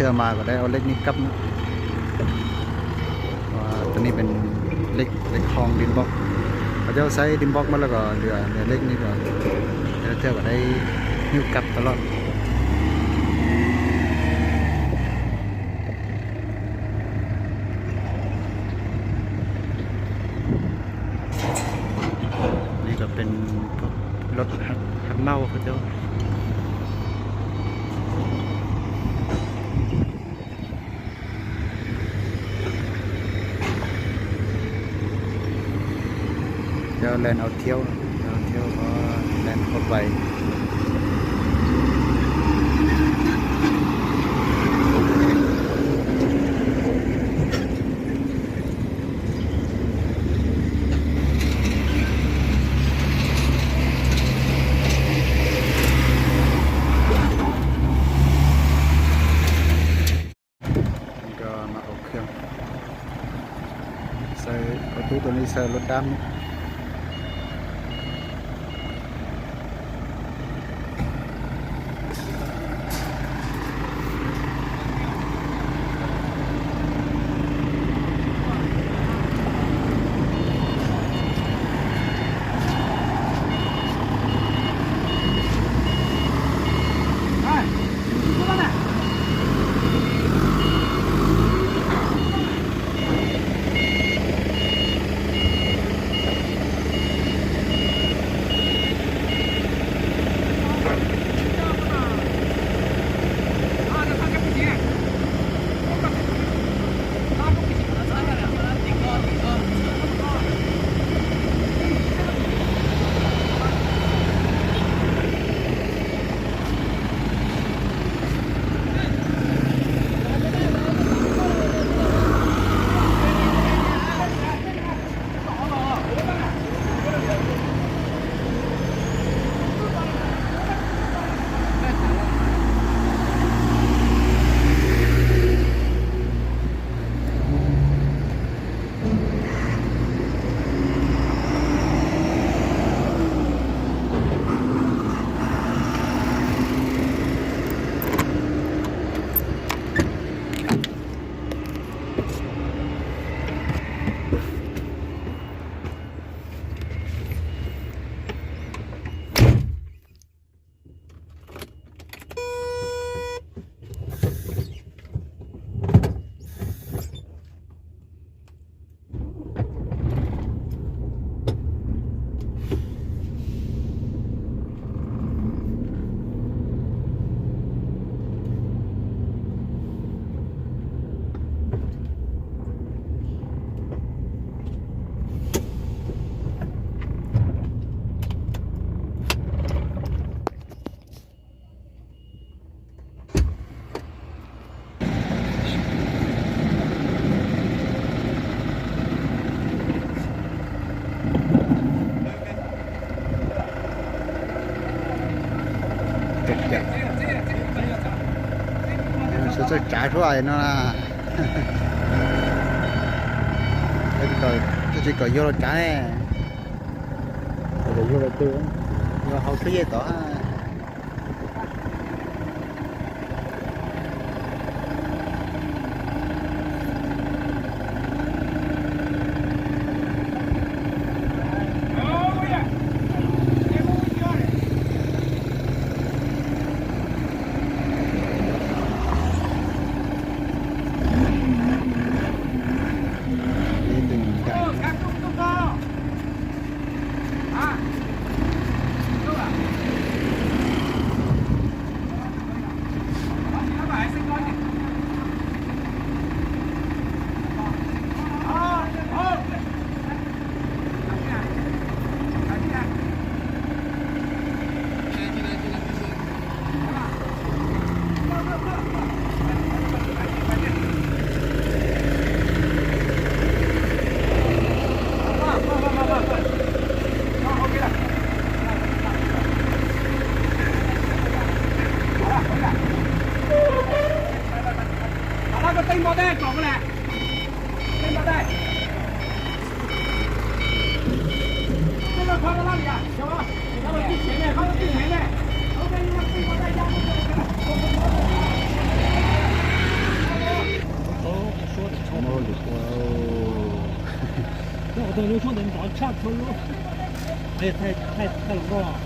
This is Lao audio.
ເທື່ອມາກໍໄດ້ເອົາເຫຼັກນີ້ກັບເນາະ ເພາະວ່າຕົວນີ້ເປັນເຫຼັກ ເຫຼັກຂອງດິນບລັອກ ເຂົາເຈົ້າໃຊ້ດິນບລັອກໝົດ ແລ້ວກໍເຫຼືອ ເຫຼືອເຫຼັກນີ້ກໍເທື່ອກໍໄດ້ຫິ້ວກັບຕະຫຼອດ. ນີ້ກໍເປັນພວກລົດຮັບ ຮັບເໝົາເຂົາເຈົ້າ ແລ້ວແລ່ນເອົາທ່ຽວ ແລ່ນເອົາທ່ຽວ ເພາະວ່າແລ່ນໂຄດໄວ. ນີ້ກໍມາເອົາເຄື່ອງ ໃສ່ເອົາຕູ້ໂຕນີ້ໃສ່ລົດດຳ. ສວຍໆ ຈ້າທົ່ວເນາະ ເຂົາເຈົ້າກໍຍົກລົດຈັກແນ່ ເຂົາເຈົ້າຍົກລົດຕູ້ ເຮົາຄືເຮັດຕໍ່.等于说得早下车了。哎呀，太太太冷了。